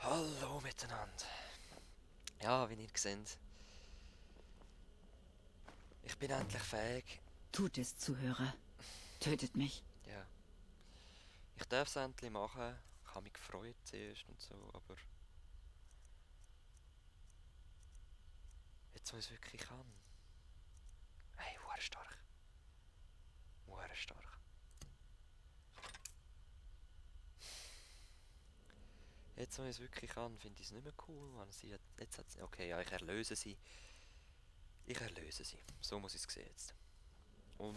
Hallo miteinander. Ja, wie ihr seht, ich bin endlich fähig. Tut es, Zuhörer. Tötet mich. Ja, ich darf es endlich machen. Ich habe mich gefreut zuerst und so, aber jetzt, wo ich es wirklich kann. Hey, hure stark. Hure stark. Jetzt, wo ich es wirklich kann, finde ich es nicht mehr cool. Mann. Jetzt hat sie, okay, ja, ich erlöse sie. Ich erlöse sie. So muss ich es sehen jetzt. Und,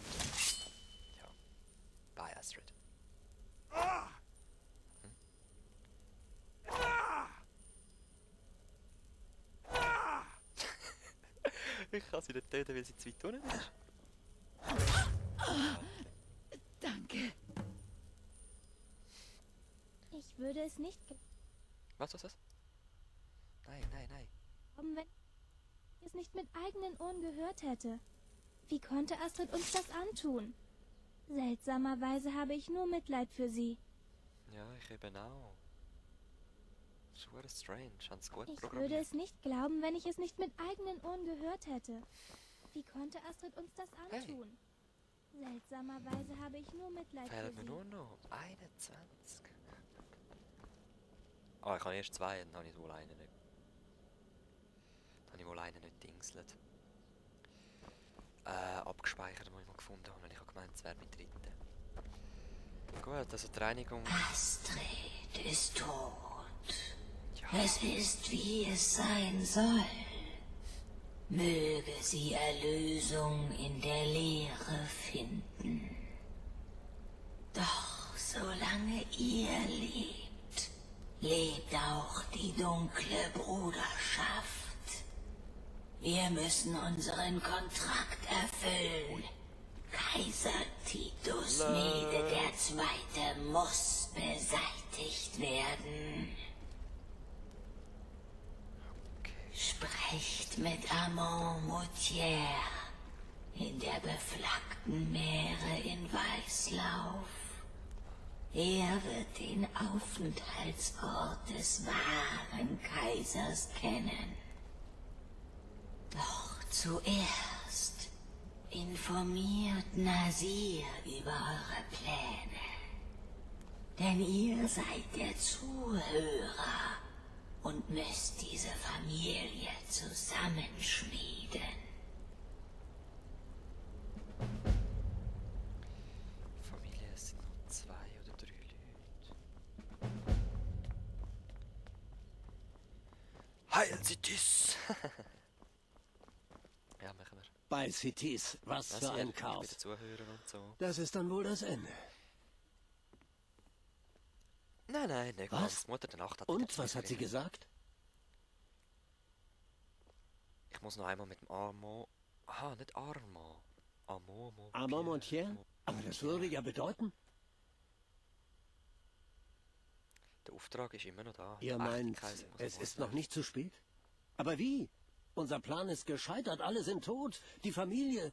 ja, bye Astrid. Hm? Ich kann sie nicht töten, weil sie zu weit unten ist. Danke. Ich würde es nicht Was? Nein, nein, nein. glauben, wenn ich es nicht mit eigenen Ohren gehört hätte. Wie konnte Astrid uns das antun? Seltsamerweise habe ich nur Mitleid für sie. Ja, ich eben auch. Das ist hure strange. Haben sie gut Ich würde programmiert. es nicht glauben, wenn ich es nicht mit eigenen Ohren gehört hätte. Wie konnte Astrid uns das antun? Seltsamerweise habe ich nur Mitleid für Fehlen mir sie. nur noch 21. Ah, ich habe erst zwei, dann habe ich wohl einen nicht. Dann habe ich wohl einen nicht dingselt. Abgespeichert, den ich mal gefunden habe, weil ich habe gemeint, es wäre mein dritter. Gut, also die Reinigung. Astrid ist tot. Ja, Es ist, wie es sein soll. Möge sie Erlösung in der Leere finden. Doch solange ihr lebt, lebt auch die dunkle Bruderschaft. Wir müssen unseren Kontrakt erfüllen. Kaiser Titus Mede der Zweite muss beseitigt werden. okay. Sprecht mit Amand Moutier in der beflaggten Meere in Weißlauf. Er wird den Aufenthaltsort des wahren Kaisers kennen. Doch zuerst informiert Nasir über eure Pläne. Denn ihr seid der Zuhörer und müsst diese Familie zusammenschmieden. Familie, es sind noch 2 oder 3 Leute. Heil Cities! Ja, machen wir. Bei Cities, was für ein Ich bin Chaos. der Zuhörer und so. Das ist dann wohl das Ende. Nein, nicht Was? ganz. Die Mutter der Nacht hat wieder Und, zwei was hat sie Freunde. gesagt? Ich muss noch einmal mit dem Armand... Aha, nicht Armand. Armand Montier? Aber das würde ja bedeuten, Der Auftrag ist immer noch da. ihr Der echte meint, Kaiser muss es am ist Ort noch nicht zu spät? Aber wie? Unser Plan ist gescheitert, alle sind tot, die Familie...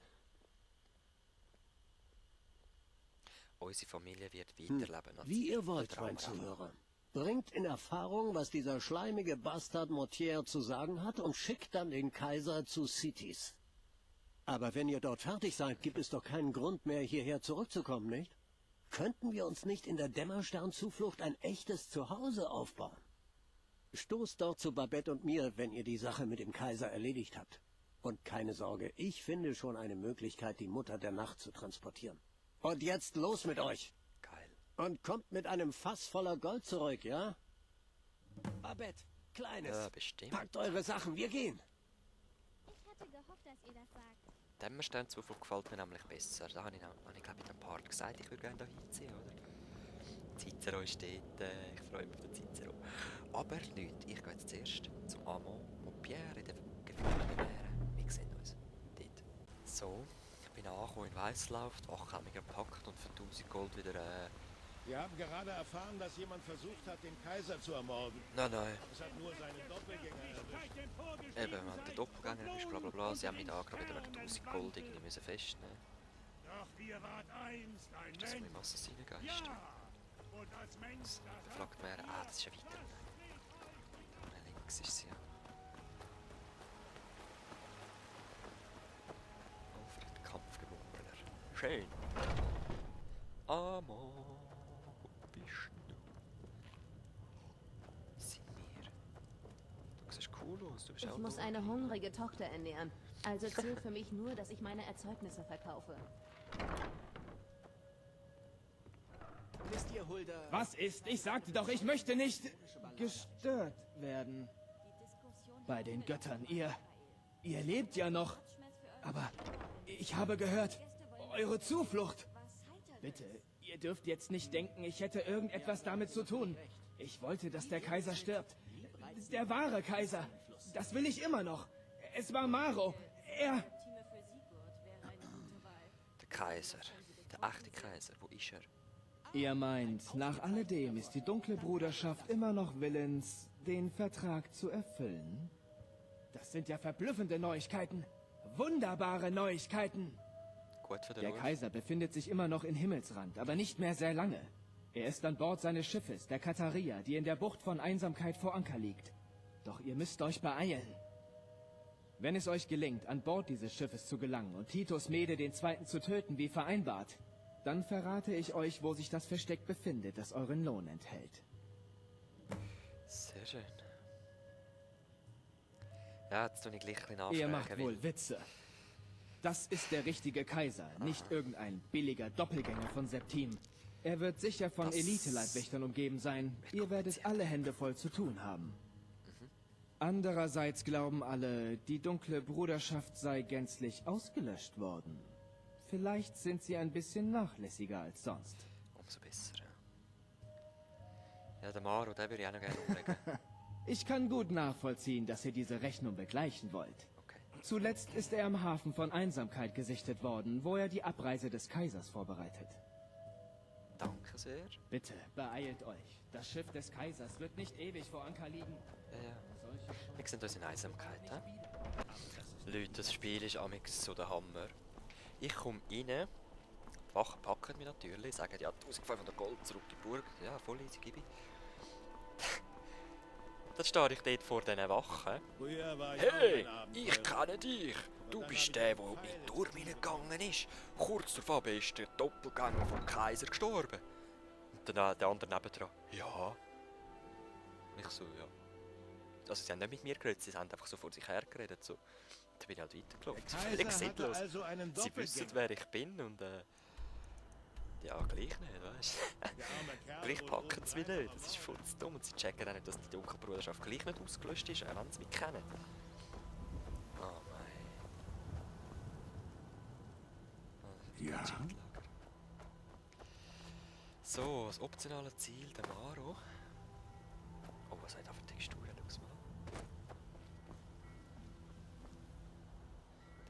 Unsere Familie wird weiterleben. Wie ihr wollt, Vertrauen mein wir einfach. Zuhörer. Bringt in Erfahrung, was dieser schleimige Bastard Mortier zu sagen hat und schickt dann den Kaiser zu Cities. Aber wenn ihr dort fertig seid, gibt es doch keinen Grund mehr, hierher zurückzukommen, nicht? Könnten wir uns nicht in der Dämmersternzuflucht ein echtes Zuhause aufbauen? Stoßt dort zu Babette und mir, wenn ihr die Sache mit dem Kaiser erledigt habt. Und keine Sorge, ich finde schon eine Möglichkeit, die Mutter der Nacht zu transportieren. Und jetzt los mit euch! Geil. Und kommt mit einem Fass voller Gold zurück, ja? Babette, Kleines, Ja, bestimmt. packt eure Sachen, wir gehen! Ich hatte gehofft, dass ihr das sagt. Dämmersternzuflug gefällt mir nämlich besser. Da habe ich glaube ich, am Part gesagt, ich würde gerne da hinziehen, oder? Cicero ist dort, ich freue mich auf den Cicero. Aber Leute, ich gehe jetzt zuerst zum Amand und Pierre in den gefluteten Meeren. Wir sehen uns dort. So, ich bin angekommen in Weißlauf, die Wachhemmung gepackt und für 1000 Gold wieder, Wir haben gerade erfahren, dass jemand versucht hat, den Kaiser zu ermorden. Nein. Es hat nur seine Doppelgänger erwischt. Eben, wenn der Doppelgänger ist, bla bla bla. Sie haben mich da gerade wieder wegen 1000 Gold irgendwie müssen festnehmen. Doch ihr wart einst ein Das ist Mensch. mein Assassinengeist. Ja, und als Mensch Der flaggt mir, das ist ja weiter. unterwegs ist sie. Alfred Kampfgewohner. Schön. Amor, wo bist du? Sind wir? Du siehst cool aus, du bist Ich auch muss cool. eine hungrige Tochter ernähren. Also zählt für mich nur, dass ich meine Erzeugnisse verkaufe. Wisst ihr, Hulda? Was ist? Ich sagte doch, ich möchte nicht gestört werden. Bei den Göttern, ihr lebt ja noch. Aber ich habe gehört, eure Zuflucht. Bitte, ihr dürft jetzt nicht denken, ich hätte irgendetwas damit zu tun. Ich wollte, dass der Kaiser stirbt. Der wahre Kaiser. Das will ich immer noch. Es war Maro. Er... Der Kaiser. Der echte Kaiser. Wo ist er? Ihr meint, nach alledem ist die dunkle Bruderschaft immer noch willens, den Vertrag zu erfüllen? Das sind ja verblüffende Neuigkeiten. Wunderbare Neuigkeiten. Gut für den Der Ruf. Kaiser befindet sich immer noch in Himmelsrand, aber nicht mehr sehr lange. Er ist an Bord seines Schiffes, der Katharia, die in der Bucht von Einsamkeit vor Anker liegt. Doch ihr müsst euch beeilen. Wenn es euch gelingt, an Bord dieses Schiffes zu gelangen und Titus Mede II. Zu töten, wie vereinbart, dann verrate ich euch, wo sich das Versteck befindet, das euren Lohn enthält. Sehr schön. Ja, jetzt tue ich gleich ein bisschen nachfragen. Ihr macht weil- wohl Witze. Das ist der richtige Kaiser, nicht irgendein billiger Doppelgänger von Septim. Er wird sicher von Das- Elite-Leibwächtern umgeben sein. Ihr werdet alle Hände voll zu tun haben. Andererseits glauben alle, die dunkle Bruderschaft sei gänzlich ausgelöscht worden. Vielleicht sind sie ein bisschen nachlässiger als sonst. Umso besser, ja. Ja, der Maro, den würde ich auch noch gerne umlegen. Ich kann gut nachvollziehen, dass ihr diese Rechnung begleichen wollt. Okay. Zuletzt ist er im Hafen von Einsamkeit gesichtet worden, wo er die Abreise des Kaisers vorbereitet. Danke sehr. Bitte, beeilt euch. Das Schiff des Kaisers wird nicht ewig vor Anker liegen. Ja, ja. Wir sehen uns in Einsamkeit, hä? Leute, das Spiel ist amix so der Hammer. Ich komme rein, die Wachen packen mich natürlich, sagen, ja, 1500 Gold zurück in die Burg. Ja, voll easy, gebe ich. Dann stehe ich dort vor diesen Wachen. Früher war ich Hey, auch ein Abenteurer. ich kenne dich. Du bist der, der in den Turm hineingegangen ist. Kurz darauf ist der Doppelgänger vom Kaiser gestorben. Und dann der andere nebendran. Ja. Und ich so, ja. Also sie haben nicht mit mir geredet, sie haben einfach so vor sich her geredet. So. Dann bin ich halt weitergelaufen. Der Völlig Kaiser hatte sinnlos. also einen Sie wissen, Doppelgänger. wer ich bin und ja, gleich nicht, weißt Der arme Kerl Gleich wurde packen so sie mich breit nicht, das ist voll zu dumm. Und sie checken auch nicht, dass die Dunkelbruderschaft gleich nicht ausgelöscht ist, auch wenn sie mich kennen. Oh mein. Oh, Ja? Cheatlager. So, das optionale Ziel, der Maro. Oh, was hat er für Texturen? Schau's mal an.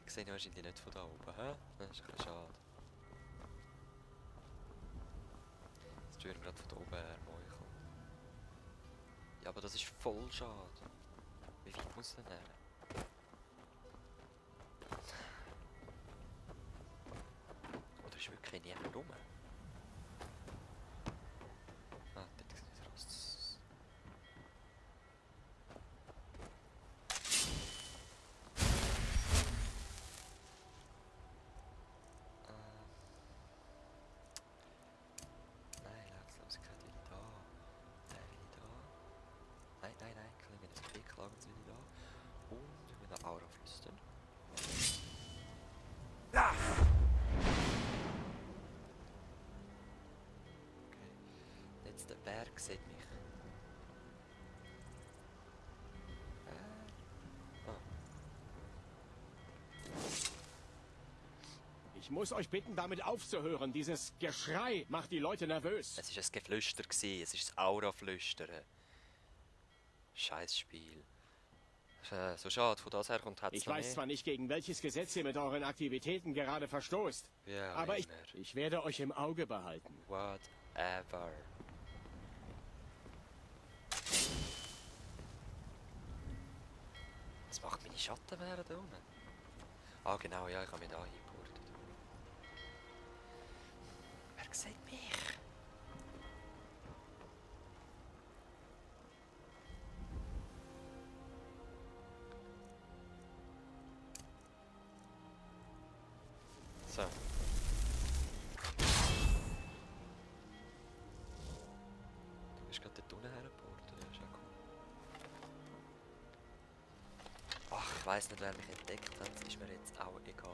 Die sehen ja wahrscheinlich nicht von da oben, hä? Das ist ein bisschen schade. Jetzt steuern wir gerade von da oben her, Meuchel. Ja, aber das ist voll schade. Wie weit muss es denn her? Oder ist wirklich niemand rum? Ah, dort ist es raus. Nein, Lautlosigkeit will ich da. Den will ich da. Nein, nein, nein, Klingen des Klicklagens will ich da. Und wir müssen Aura flüstern. Okay. Jetzt der Berg sieht mich. Ich muss euch bitten, damit aufzuhören. Dieses Geschrei macht die Leute nervös. Es war ein Geflüster, es ist das Aura-Flüstern. Scheiß Spiel. So schade, von das her kommt hat's Ich noch weiß mehr. zwar nicht, gegen welches Gesetz ihr mit euren Aktivitäten gerade verstoßt, Ja, aber immer. ich werde euch im Auge behalten. Whatever. Was macht meine Schatten während da unten? Ah genau, ja, ich habe mich da eingeportet. Wer sieht mich? So. Du bist gerade dort unten hergebohrt, das ist auch cool. Ach, ich weiss nicht, wer mich entdeckt hat, das ist mir jetzt auch egal.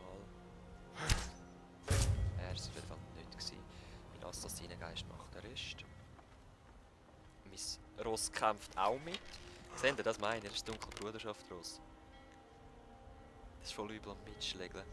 Er war es auf jeden Fall nicht gewesen. Mein Assassinengeist macht den Rest. Mein Ross kämpft auch mit. Seht ihr, das meine ich? Das ist das dunkle Bruderschaft-Ross. Das ist voll übel am Mitschlägeln.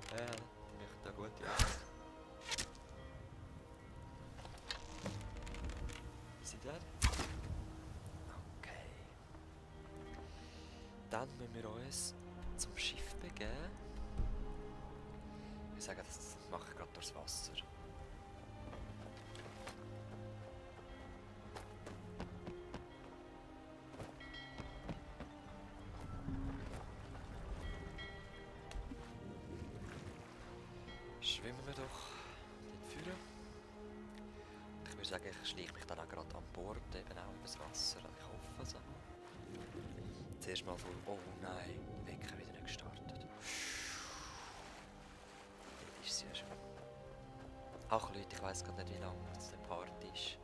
Die möchten da gut jagen. Sind der? Okay. Dann müssen wir uns zum Schiff begeben. Ich sage, das mache ich gerade durchs Wasser. Schwimmen wir doch dort führen. Ich würde sagen, ich schleiche mich dann auch gerade an Bord, eben auch übers Wasser. Ich hoffe es auch. Zuerst mal voll, oh nein, der Wecker wieder nicht gestartet. Dort ist es ja schon. Ach Leute, ich weiss gerade nicht, wie lange das der Part ist.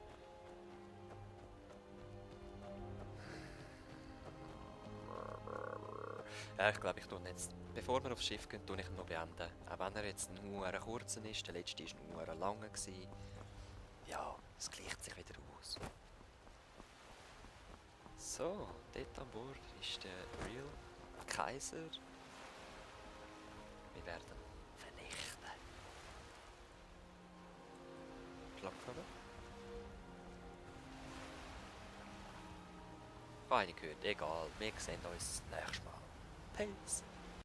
Ja, ich glaube, ich tue ihn jetzt, bevor wir aufs Schiff gehen, tue ich ihn noch beenden. Auch wenn er jetzt nur ein kurzer ist, der letzte war nur ein langer. Ja, es gleicht sich wieder aus. So, dort an Bord ist der Real Kaiser. Wir werden vernichten. Plattform. Keine gehört, egal, wir sehen uns das nächste Mal. Peace.